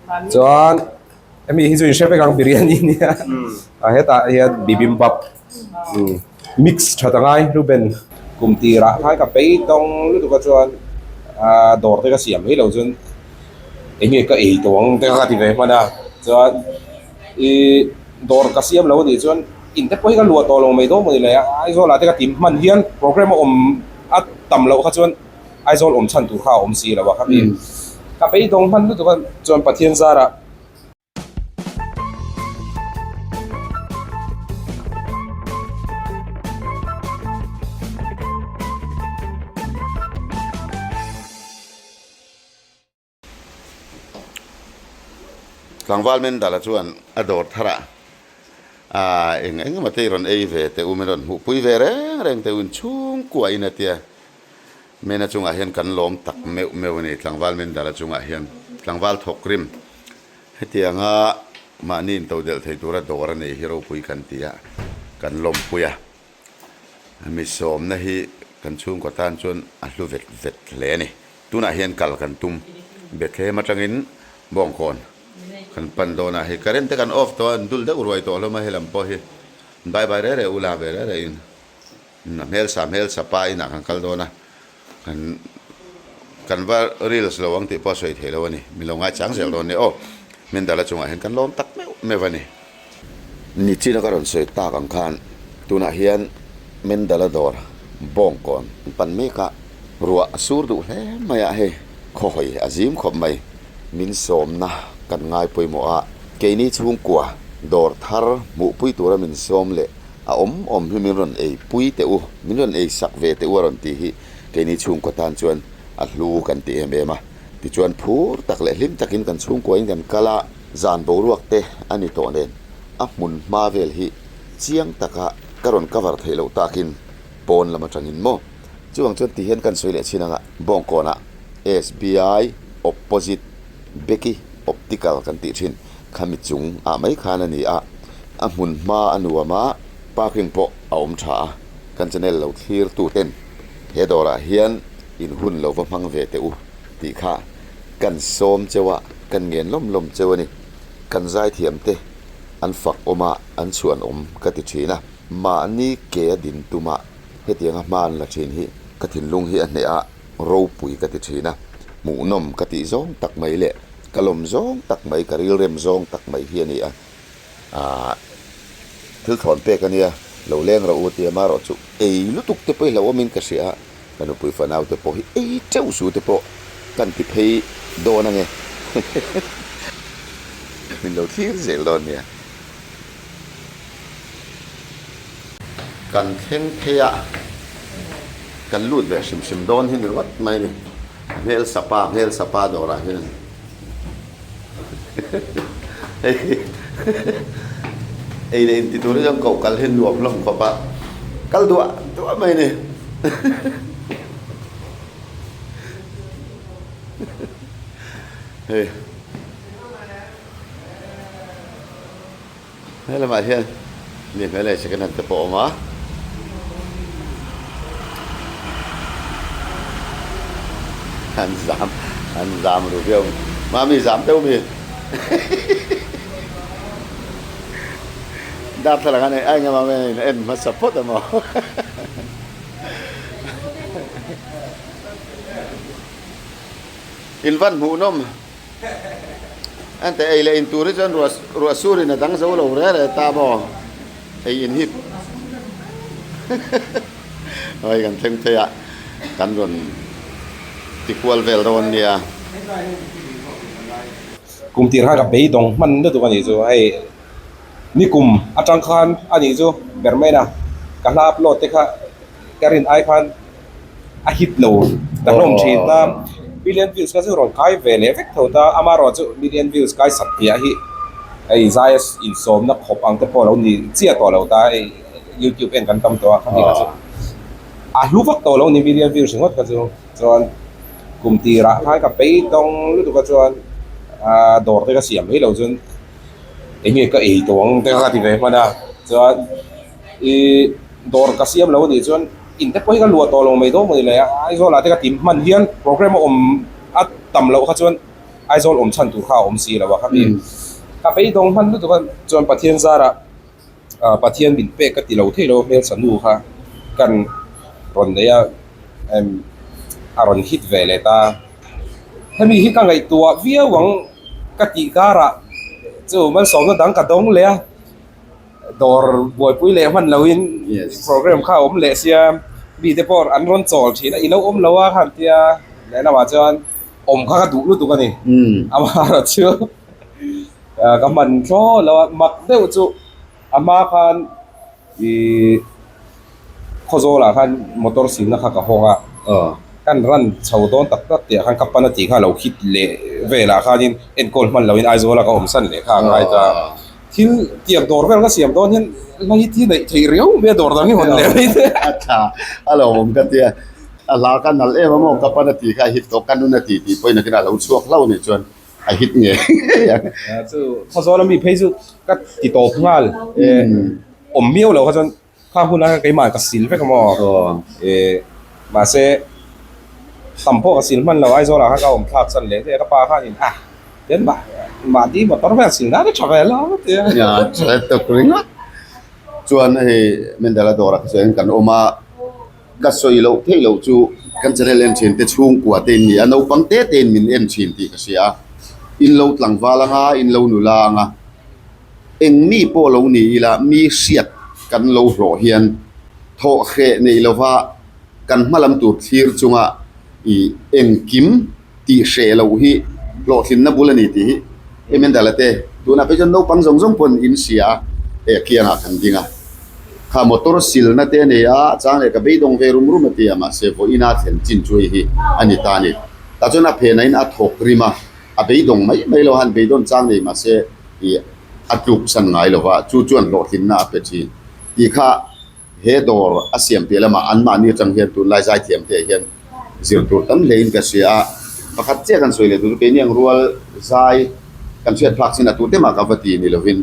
Chuan hemi hi chu in hre vek ang biryani nia a hetah hian bibimbap mix tha ta ngai Ruben kum tirah khan ka pei tawng lutuk a chuan ah dawr te ka siam mai lo chuan eng nge ka ei tawh ang te kha ka ti ve hman a chuan ih dawr ka siam lo anih chuan in te pawh hi ka luah tawh lo mai dawn maw ni le a Aizawl ah te ka ti hman hian programme a awm a tam loh kha chuan. Aizawl awm chhan tur kha a awm si lo a kha mi ka beidawng hman lutuk a chuan Pathian zarah. Tlangval Mendala chuan a dawr tharah ah eng eng emaw te i rawn ei ve teh u, min rawn hmuhpui ve reng reng teh u inchhungkua in a tia. Mena chungah hian kan lawm tak meuh meuh a ni, tlangval Mendala chungah hian tlangval thawk rim hetianga mahni intodelh thei tura dawr a nei hi ropui kan ti a, kan lawmpui a. Mi sawmna hi kan chhungkaw tan chuan a hlu vet vet hle a ni. Tunah hian kal kan tum Bethlehem atangin Bawngkawn kan pan dawn a, hei current te kan off tawh a, an dul deuh ruai tawh hlawm a, helam pawh hi bye bye reh reh u la ve reh reh in. A hmelsa hmelsa pa inah kan kal dawn a, kan kan va reels lo ang tih pawh a sawi theih lo a ni, min lo ngaichang zel dawn nia aw, Mendala chungah hian kan lawm tak meuh meuh a ni. Nichina ka rawn sawi tak ang khan tunah hian Mendala dawr Bawngkawn an pan mek a, ruah a sur duh hle mai a, hei khawhawi a zim khawp mai, min sawmna kan ngai pawimawh a, keini chhungkua dawr thar hmuhpui tura min sawm leh A awm awm hi min rawn ei pui teh u, min rawn ei sak ve teh u a rawn tih hi keini chhungkaw tan chuan a hlu kan ti em em a. Tichuan phur tak leh hlim takin kan chhungkuain kan kal a, zan boruak te a ni tawh nen a hmun hma vel hi chiang taka ka rawn cover theih loh takin pawn lam atangin maw chuvang chuan ti hian kan sawi leh chin anga Bawngkawnah SBI opposite Becky Optical kan tih thin khami chung ah mai khan a ni a, a hmun hma a nuam a, parking pawh a awm tha a, kan channel lo thlir tu ten he dawrah hian in hun lo va hmang ve teh u tih kha kan sawm cheu a, kan ngen lawm lawm cheu a ni. Kan zaithiam te an fak awm a, an chhuan awm ka ti thin a, mahni ke a din tum a hetianga hma an la thin hi ka thinlung hi a hneh a, ropui ka ti thin a, hmuhnawm ka tih zawng tak mai leh ka lawm zawng tak mai, ka rilrem zawng tak mai hi a ni a, aah thil thlawn pek a nia, lo leng rawh u tia marawh chu ei lutuk te pawh hi hlauhawmin ka hria a, ka nupui fanau te pawh hi ei teuh su te pawh kan ti phei dawn ange min lo thlir zel dawn nia. Kan thleng phei a, kan lut ve hrim hrim dawn hi ni ringawt mai a ni. Hmelsa pa, hmelsa pa dawrah hian hei ei leh inti tur hi chuan koh kal hi nuam hlawm khawp a, kal duah duah mai a ni. Hei. He lamah hian mi hmel leh second hand te pawh a awm a. An zam an zam ru viau mami zam deuh mi darthlalang a nei a engemaw in en hmasa phawt emaw in van hmuhnawm. Ente ei leh in tur hi chuan ruah ruah sur in a dang zo lo re re ta maw ei in hi hei kan thleng phei a kan rawn ti kual vel dawn nia. Kum tir khan ka beidawng hman lutuk a nih chu hei nikum atang khan a nih chu ber mai na ka hla upload te kha ka rin ai khan a hit lo ta hlawm thin ta million views kha chu rawn kai ve leh vek tho ta amaherawh chu million views kai sak piah hi hei zaia insawmna khawp ang te pawh a lo ni chiah tawh lo ta hei youtube en kan tam tawh a khami kha chu a hlu vak tawh lo ni million views ringawt kha chu chuan kum tirah khan ka pei tawng lutuk a chuan ah dawr te ka siam mai lo chuan eng nge ka ei tawh ang te kha ka ti ve hman a chuan ih dawr ka siam lo anih chuan in te pawh hi ka luah tawh lo mai dawn maw ni le a Aizawl ah te ka ti hman hian programme a awm a tam loh kha chuan Aizawl awm chhan tur kha a awm si lo a khami ka beidawng hman lutuk a chuan Pathian zarah Pathian min pek ka ti lo thei lo hmelchha nu kha kan rawn nei a a rawn hit ve leh ta hemi hi ka ngaihtuah viau ang ka tih karah chu malsawmna dang ka dawng leh a. Dawr buaipui leh hman loin program kha a awm leh sia mite pawh an rawn chawl thin a i lo awm lo a khan tia lehlamah chuan awm kha ka duh lutuk a ni amaherawh chu ka hman thlawt lo a mak deuh chu a hma khan ih Khawzawlah khan motor silna kha ka hawng a kan run chho dawn tak tak tih ah khan ka pan a tih kha a lo hit leh velah khanin enkawl hman loin Aizawla ka awm san leh kha a ngai ta. Thil tiang dawr vel ka siam dawn hian hla hi thi neih theih riau mai a dawr dang hi hawn leh mai te. A tha a lo awm ka tia a hla kha nalh em a maw ka pan a tih kha a hit tawh ka nun a tih tih pawhin a lo chhuak hlauh anih chuan a hit ngei ngei ang. Chu Khawzawl ami phei chu ka ti tawp nghal awm miau lo kha chuan Kha huna keimah ka sil vek a maw? Aw. Mahse, tam pawh ka sil hman lo, Aizawlah khan ka awm thlak chan leh daih a, ka pa khanin a tian mah mahni motor vel sil nan a tha ve lo a ti a. Nia, tha tuk ringawt. Chuan hei Mendala dawrah te chuan kan awm a, ka sawi loh theih loh chu kan channel en thin te chhungkua te in ni a, naupang te te in min en thin tih ka hria a, in lo tlangval anga, in lo nula anga. Eng mi pawh lo ni ila mi hriat kan lo hlawh hian thawh hreh nei lova kan hma lam tur thlir chunga i engkim tih hreh loh hi hlawhtlinna bul a ni tih hi Emendala te tunah phei chuan naupang zawng zawng pawn in hria a, hei a kiangah kan ding a. Kha motor silna te a nei a, chang leh ka beidawng ve rum rum a ti a, mahse vawiina thlen chin chu hei hi a ni ta a ni. Tah chuan a phenah in a thawk rim a. A beidawng mai mai lo han beidawn chang nei mahse ih a tluk san ngai lo va, chu chuan hlawhtlinna a pe thin. Tih kha he dawr a siam piah lamah anmahni atang hian tunlai zaithiam te ah hian zir tur tam hlein ka hria a, pakhat chiah kan sawi leh tur chu keini ang rual zai kan hriat phak chin a tute mah ka va ti ni lovin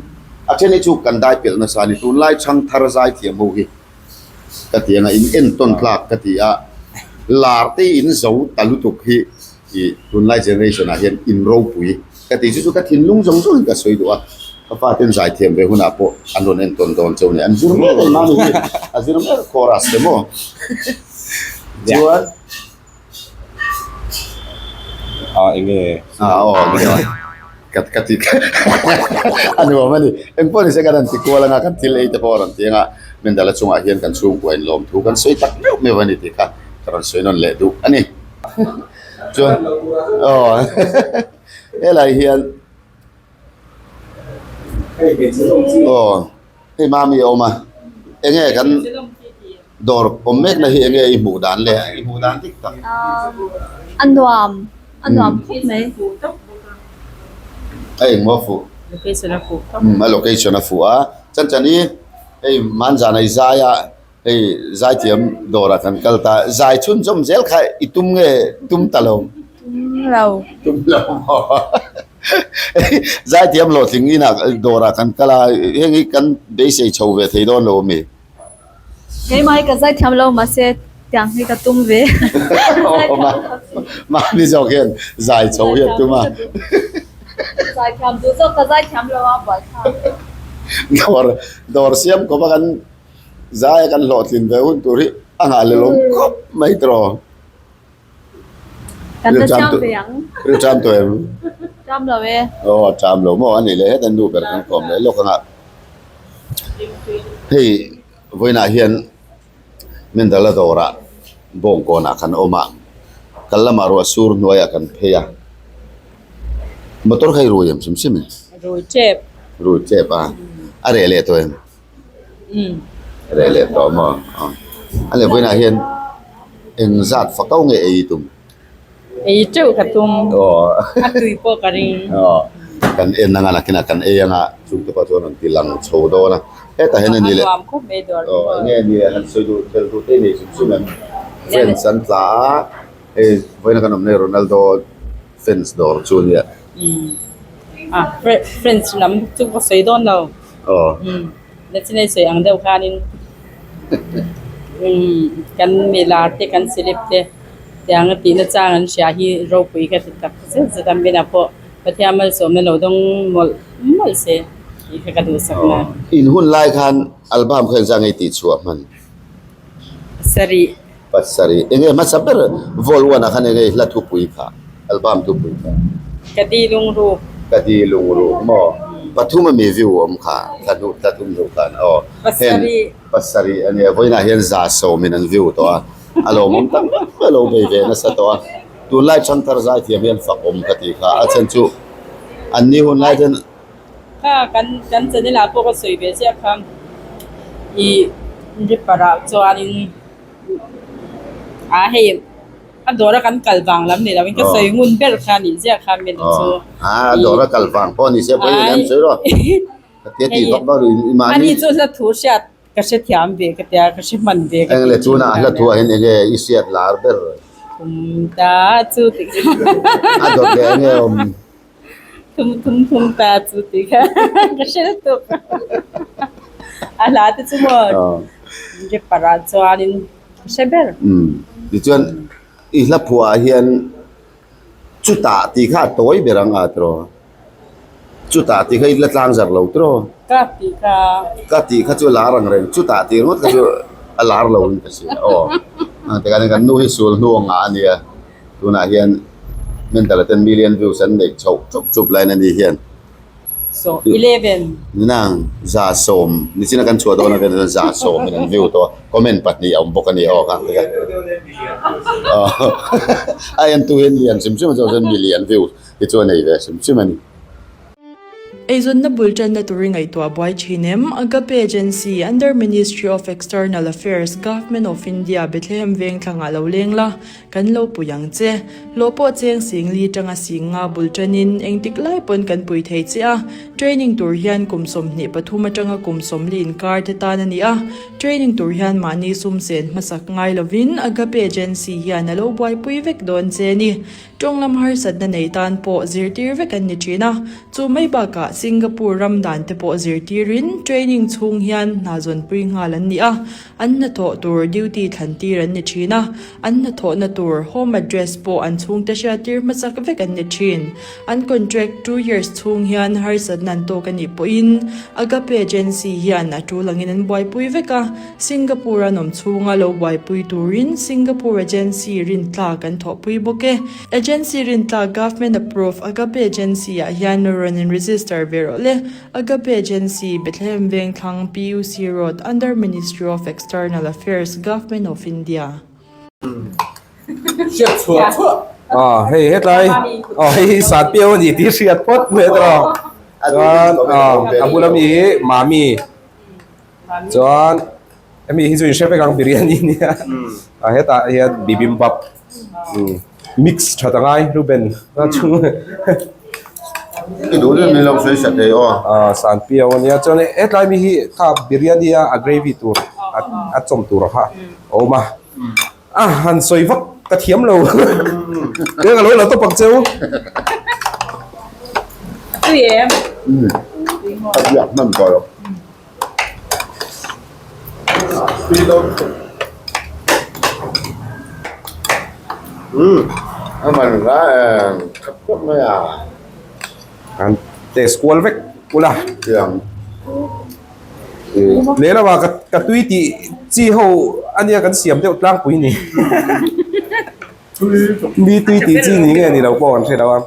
a then hi chu kan dai pelh nasa a ni. Tunlai chhangthar zaithiam ho hi ka ti anga in entawn tlak ka ti a, lar te in zo ta lutuk hi Ih tunlai generation ah hian in ropui ka tih chu chu ka thinlung zawng zawng in ka sawi duh a, ka fa ten zaithiam ve hunah pawh an rawn entawn dawn cheu nia, an zir mek a ni mami hi a zir mek chorus te maw chuan a enge a aw ka ka ti a nuam a ni engpawh nise kan han ti kual anga kan thil ei te pawh a rawn ti anga Mendala chungah hian kan chhungkua in lawmthu kan sawi tak meuh meuh a ni tih kha ka rawn sawi nawn leh duh a ni. Chuan aw helai hian aw hei mami a awm a enge kan dawr awm mek na hi enge i hmuh dan le i hmuh dan dik tak a nuam a nuam khawp mai a engmaw a fuh location a fuh a location a fuh a chan chan hi hei manzana i zai a. Hei zaithiam dawrah kan kal ta, zai chhunzawm zel kha i tum nge tum ta lo? Tum lo. Tum lo maw? Zaithiam hlawhtling inah dawrah kan kal a, heng hi kan beisei chho ve thei dawn lo a mi? Keimah hi ka zaithiam lo mahse tiang hi ka tum ve. Mahni zawk hian zai chho hi a tum a. Zaithiam duh zawk ka zaithiam lo a buaithlak. Dawr dawr siam khawp a kan Zaia kan hlawhtlin ve hun tur hi a nghah leh lawm khawp mai tawh. Kan la cham ve ang. Ril cham tawh em? Cham lo e. Aw a cham lo maw a nih leh heta nu ber kan kawm leh lawk anga. Hei vawiinah hian Mendala dawrah Bawngkawnah kan awm a, kal lamah ruah sur hnuaiah kan phei a. Motor kha i rui em hrim hrim in? Rui tep. Rui tep a, a reh leh tawh em? Reh leh tawh maw a leh vawiinah hian eng zat fak auh nge ei tum ei teuh ka tum a tui pawh ka ring kan en anga nakinah kan ei anga chungte pawh chuan rawn ti lang chho dawn a hetah hian a ni leh enge ni leh han sawi duh tel duh te nei hrim hrim em fans an tla a hei vawiina kan awm nei Ronaldo fans dawr chu a nia fans lam chu ka sawi dawn lo. Aw. Nachinei sawi ang deuh khanin kan mi lar te kan celeb te Tiang a tihna chang an hria hi ropui ka ti tak zet zet a, Mena pawh Pathian malsawmna lo dawng mawlh mawlh se tih kha ka duhsak na. In hun lai khan album kha engzah nge i tihchhuah hman? Pasarih. Pasarih. Enge hmasa ber Vol one ah khan enge i hla thupui kha, album thupui kha? Ka di lungruk. Ka di lungruk maw? Pathum ami view awm kha, thla hnuh thla thum hnuh khan aw. Pasarih. Pasarih ania, vawiinah hian 110 in an view tawh a. A lawmawm tak tak a lo bei ve nasa tawh a, tunlai ṭhangthar zaithiam hian fak awm ka ti kha, a chhan chu an ni hun lai chuan. Kha kan kan channel ah pawh ka sawi ve chiah kha ih ripper ah chuanin ah hei a dawr a kan kal vang lam ni lovin ka sawi ngun ber kha a nih ziah kha min chu. A dawr a kal vang pawh a ni sia pawhin an sawi rawh. Hei ani chu hla thu hriat Ka hre thiam ve ka tia, ka hre hman ve ka ti. Eng le chunah hla thuah hian enge i hriat lar ber? Thum ta chu ti kha. A dawt leh enge awm? Thum thum thum ta chu ti kha ka hre lutuk. A hla te chu maw rapper ah chuanin ka hre ber. Tichuan i hla phuah ah hian Chutah tih kha a tawi ber ang a tiraw? Chutah tih kha i la tlang zar lo tiraw? Ka tih kha. Ka tih kha chu a lar ang reng. Chutah tih ringawt kha chu a lar lo in ka hria aw. Tikhan kan nu hi sul hnu ang ah a nia. Tunah hian mental ten million views an neih chhoh chup chup laiin a ni hian. So 11. Nang 110 nichina kan chhuah dawn aveng chuan 110 in an view tawh a, comment pahnih a awm bawk a ni aw kha tikhan a entu hian lian hrim hrim a chuan million view hi chu a nei ve hrim hrim a ni. Eizawnna bul tanna tur i ngaihtuah buai thin em? Agape Agency, Under Ministry of External Affairs, Government of India, Bethlehem Vengthlangah lo leng la, Kan lo pui ang che. Hlawh pawh cheng sing li tanga sing nga bul tanin engtik lai pawn kan pui thei che a. Training tur hian kum 23 atanga kum 40 inkar te tan a ni a. Training tur hian mahni sum sen hmasak ngai lovin Agape Agency hian a lo buaipui vek dawn che ni. Tawng lam harsatna nei tan pawh zirtir vek an ni thin a. Chu mai bakah Singapore ram dan te pawh zirtirin training chhung hian hna zawnpui nghal an ni a. An hnathawh tur duty thlan tir an ni thin a, an hnathawhna tur home address pawh an chhungte hriattir hmasak vek an ni thin. An contract 2 years chhung hian harsatna an tawk a nih pawhin Agape Agency hian a tul angin an buaipui vek a, Singapore an awm chhunga lo buaipui turin Singapore Agency rintlak an thawhpui bawk e. Agency rintlak Government approved Agape Agency ah hian rawn in register ve rawh le. Agape Agency, Bethlehem Vengthlang, PUC Road, Under Ministry of External Affairs, Government of India. Hriat chhuah chhuah. Ah hei hetlai aw hei hi sat piau a ni tih hriat phawt mai a tawh chuan ah a bula mi hi mami chuan hemi hi chu in hre vek ang biryani nia ah hetah hian bibimbap mix tha ta ngai Ruben a chung I duh duh min lo sawi sa thei aw. Ah san piau a nia chuan hetlai mi hi kha biryani a a gravy tur a chawm tur kha a awm a. A han sawi vak ka thiam lo. Kei ka lo la tawp ang cheu. Tui em? A biak hman tawh lo. Tui lo. A man ra em khat khawp mai a. An test kual vek ula. Thiam. Lehlamah ka ka tui tih chi ho ania kan siam deuh tlangpui ni. Mi tui tih chi ni nge ni lo pawh kan hre lo a.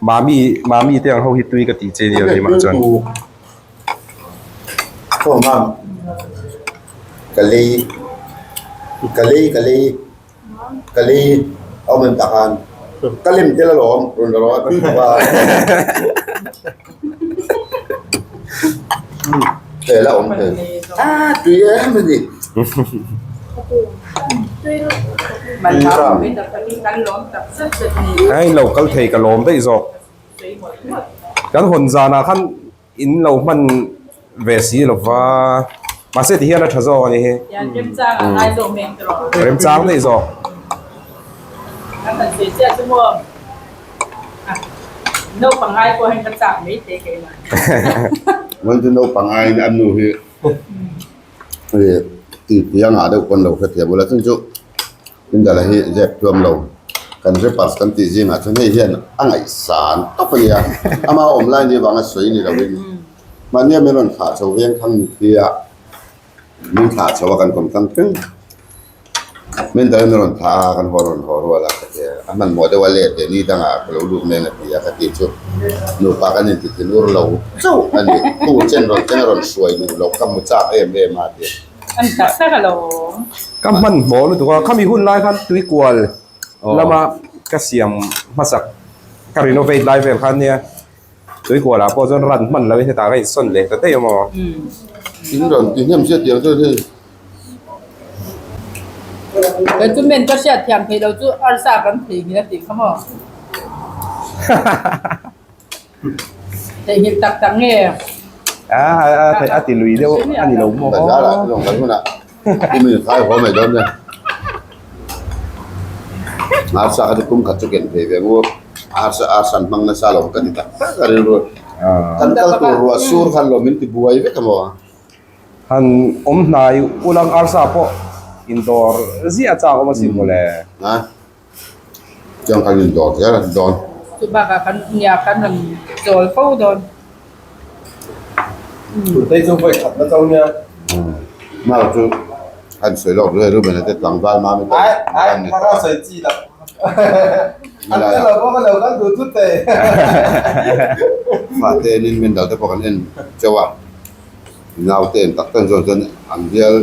Mami mami te ang ho hi tui ka tih chi ni lo keimah chuan. Ka lei ka lei ka lei. Ka lei a awm em tak khan ka lem tel alawm rawn la rawh a tui bawk a he la awm thei a tui em a ni a in lo kal thei ka lawm daih zawk kan hawn zanah khan In lo hman ve si lo va, mahse ti hian a tha zawk a ni hi. Remchang daih zawk. Ngawn chu naupang aiin an nu hi tih pui a ngah deuh pawn lo hrethiam ula chung chu. Indala hi zep tuam lo kan rappers kan tih zingah chuan hei hian a ngaihsan tawp a nia. Ama awm lai ni avanga sawi ni loin mahnia min rawn thlah chho veng thang ni a min thlah chho a kan kawm tlang thleng. Min dal min rawn thlah a kan haw rawn haw rual a ka ti a, a hmanhmawh deuh a let leh ni dangah ka lo lut nen a ti a ka ti chu nupa kan inti thinur lo chauh a ni. Thu chen rawn thleng a rawn hruai duh loh ka hmu chak em em a ti a. An tak tak a lo. Ka hmanhmawh lutuk a, khami hun lai khan tuikual lama ka siam hmasak ka renovate lai vel khan nia tuikual ah pawh chuan run hman lo in hetah ka insawn leh ta daih a maw. In rawn ti hnem zet tiang chuan hei. Kei chu men ka hriat thiam theih lo chu arsa kan theihnghilh a tih kha maw. Theihnghilh tak tak nge? A a ti lui deuh a ni lo maw? Bazar ah lawng kal hunah kum in khai haw mai dawn nia. Arsa kha chu kum khat chu ken thei ve ngur. Arsa arsa an hmang nasa lo ka ti tak tak a rilru. Kan kal tur ruah sur khan lo min ti buai vek emaw. Han awm hnai ulang arsa pawh indawr ziah chak awm asin mawle. Chuan kan indawr zel a dawn. Chu bakah kan nia kan rawn chawl fo dawn. Tei chu vawi khat na chau nia. Mau chu an sawi lawk ru Reuben a te tlangval mami te Ai ai thar a sawi chi lo. An te lo pawh ka lo kal duh thut thei. Fate nin min dal te pawh kan en chauh a. Naute en tak tak zawk chuan an bial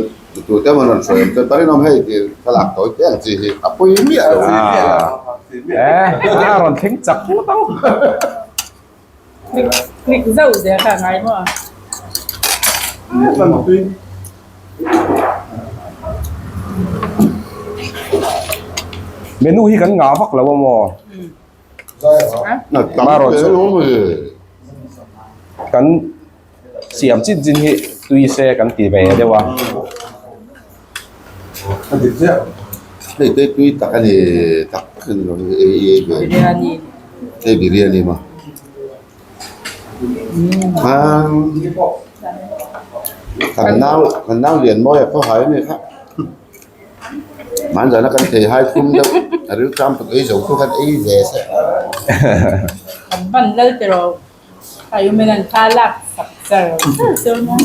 tu te emaw rawn sawi awm chuan Parinawm hei tih thlalak tawi te ang chi hi a pawi miah lo. Eh, a rawn thleng chak ngawt ang. Click click zauh zel kha a ngai maw? Menu hi kan ngah vak lo a maw? Kan siam chin chin hi tui se kan ti ve deuh a. Hei te tui tak a ni tak tak a ni lo ei ei ve. Biryani. Hei biryani maw. Kan nau kan nau lian mawi a khawhai a ni kha. Hmanzana kan thei hai thum deuh a ril ṭam tuk ei zo chu khan ei ve se. Kan hman lal te rawh a yumen an kha lak sak char char char maw.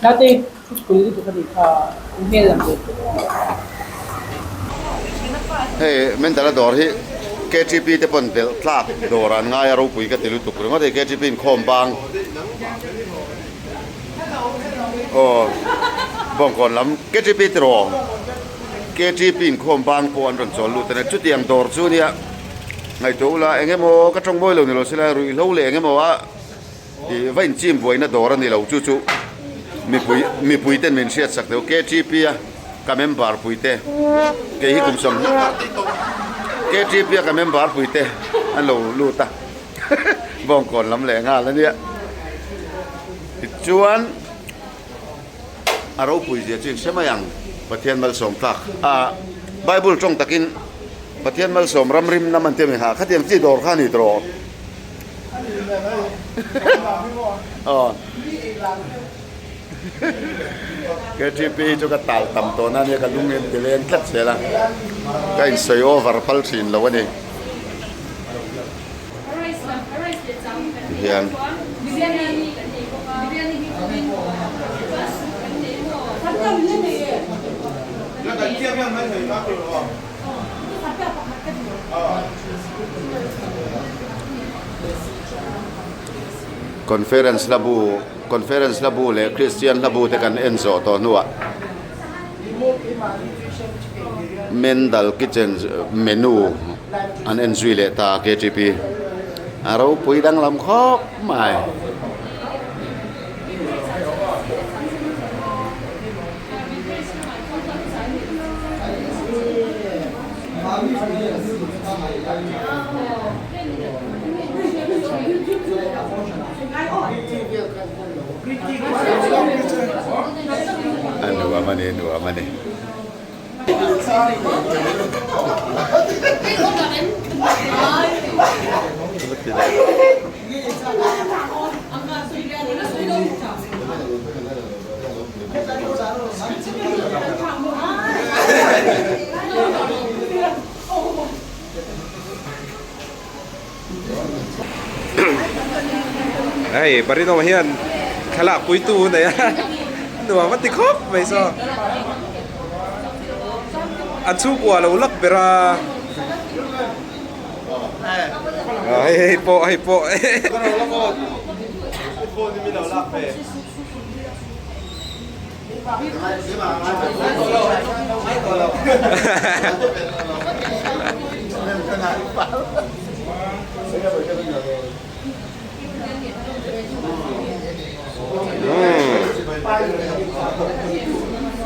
Naute thupui lutuk a nih kha i hmel lang ve tawh. Hei Mendala dawr hi KTP te pawn belh tlak dawr an ngai a ropui ka ti lutuk ringawt hei KTP inkhawm bang. Aw Bawngkawn lam KTP tiraw KTP inkhawm bang pawh an rawn chawl lut a nia chutiang dawr chu nia ngaihtuah ula eng emaw ka tawng mawi lo ni lo sela ruihhlo leh eng emaw a ih va inchim buaina dawr a ni lo chu chu mipui mipui ten min hriat sak deuh KTP a ka member pui te kei hi kum sawmhnih KTP a ka member pui te an lo lut a. Bawngkawn lam leh nghal a nia. Tichuan a ropui zia chu in hre mai ang Pathian malsawm tlak a Bible tawng takin Pathian malsawm ram rim nam an ti a mi ha khatiang chi dawr kha a ni tawh aw. KTP chu ka tal tam tawh na nia ka lung em ti leng tlat zel a ka insawi over phal thin lo a ni. Tihian Conference hla bu Conference hla bu leh Kristian hla bu te kan en zawh tawh hnuah Mendal Kitchen menu an en zui leh ta a KTP a ropui danglam khawp mai. A nuam a ni, a nuam a ni. Hei Barino hian thlalak puitu a nei a, nuam a ti khawp mai saw. A chhungkua lo lak ber a. Hei hei pawh hei pawh.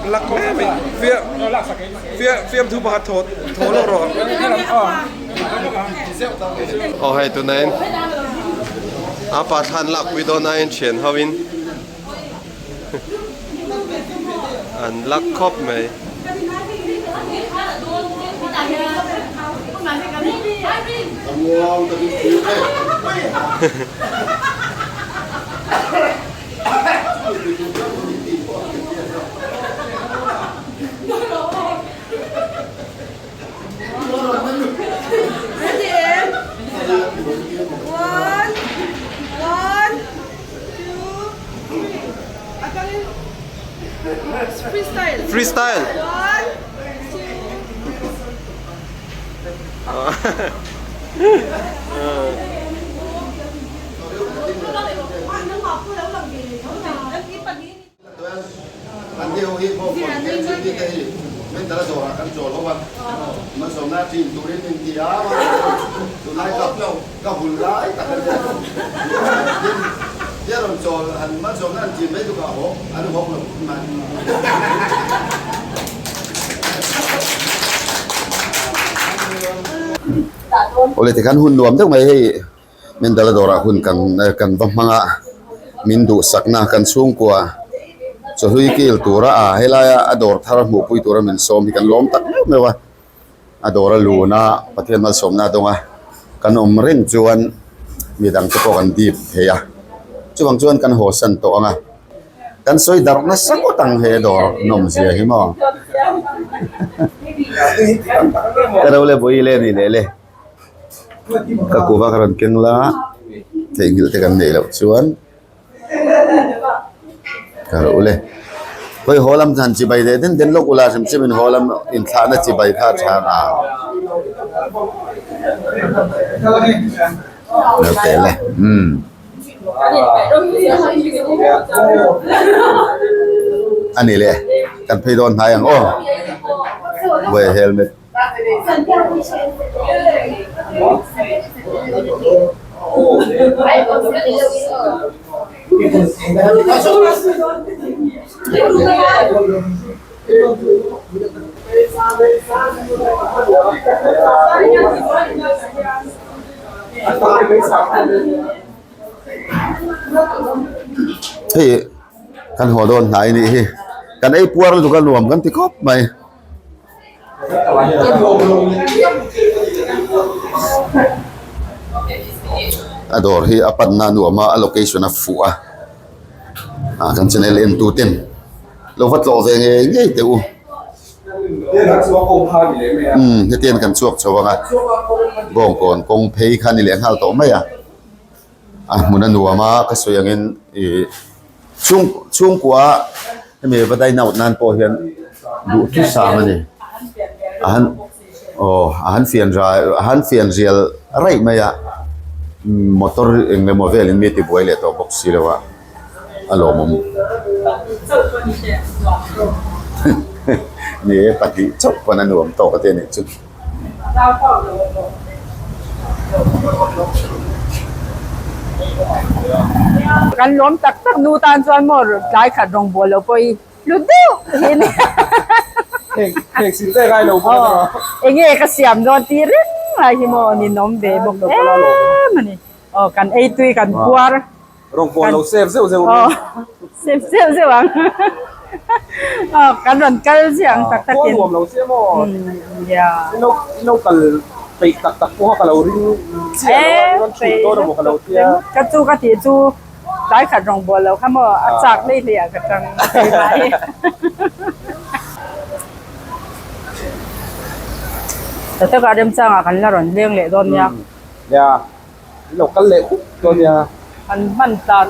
Lak hle mai fiam fiam fiam thu pakhat thaw thaw lawk rawh. Aw hei tunain a pa thlan lakpui dawn aiin thian ho in. An lak khawp mai. Freestyle. An ni ho hi Bawngkawn KGB te hi mental a dawrah kan chawl ho a, malsawmna chin turin min ti a, tunlai ka ka hul lai tak a nia. Tin, tia rawn chawl han malsawmna an chin mai tukah hawk an hawk lo khawp mai. Awle tikhan hun nuam deuh mai hei. Mendala dawrah hun kan kan va hmang a, min duhsakna kan chhungkua chawhlui kil tura a helaia a dawr thar hmuhpui tura min sawm hi kan lawm tak meuh meuh a, a dawr a lun a Pathian malsawmna a dawng a, kan awm reng chuan midang te pawh kan dip thei a, chuvang chuan kan haw san tawh ang a, kan sawi darh nasa ngawt ang he dawr nawmzia hi maw ka ro le vawi le ni leh le. Ka kuva ka rawn keng la theihnghilh te kan neih loh chuan ka ro ule hawi haw lam han chibai leh den den lawk ula hrim hrim in haw lam inthlahna chibai kha a tha ang lo tel e umm a ni le kan phei dawn hnai ang aw buai helmet. Hei kan haw dawn hnai anih hi kan ei puar lutuk a nuam kan ti khawp mai. A dawr hi a panna a nuam a a location a fuh a ah kan channel en tu ten lo va tlawh ve ngei ngei teh u umm hetiang kan chhuak chho ang a bawngkawn kawng phei kha a ni leh nghal tawh mai a. A hmun a nuam a ka sawi angin ih chhung chhungkua hemi va dine out nan pawh hian duhthusam a ni a han aw a han fian ral a han fian rial raih mai a motor eng emaw velin mi tibuai leh tawh bawk si lo a a lawmawm ni e pahnih chauh pawn a nuam tawk a te a nih chu. Kan lawm tak tak nu tan chuan maw tlai khat rawngbawl lo pawh hi hlu deuh hi a ni. Enge ka siam dawn tih reng lai hi maw ninawm ve bawk em a ni. Aw kan ei tui kan puar. Rawng pawn lo save zeuh zeuh ang. Save zeuh zeuh ang. Aw kan rawn kal chiah ang tak takin. Pawn nuam lo sia maw. Ya. In lo in lo kal peih tak tak pawh kha ka lo ring chiah lo a, in rawn chhun dawn emaw ka lo tia. Ka chu ka tih chu tlai khat rawng bawl lo kha maw a chak hlei hlei ah ka tang keimah hi. Ta takah remchangah kan la rawn leng leh dawn nia. Ya. In lo kal leh khup dawn nia. An hman tlan.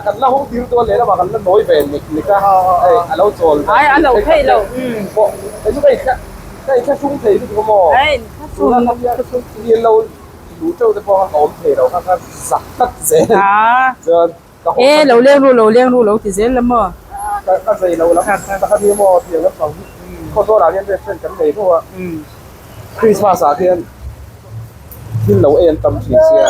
Kan la hawng tir dawn leh lamah kan la nawi ve nek nek a, hei a lo chawl ve. Ai a lo theih lo. Pawh hei chu ka inthla ka inthlahrung thei lutuk a maw? Tuna mi an lo luh teuh te pawh kha ka awm thei lo kha ka zak tlat zel. Chuan ka haw E lo leng ru lo leng ru lo ti zel la maw? Ka zei lo lam ta kha ni maw tiang lampang hi khawzawl ah hian restaurant kan nei fo a Christmas ah khian thil lo ei an tam thin sia.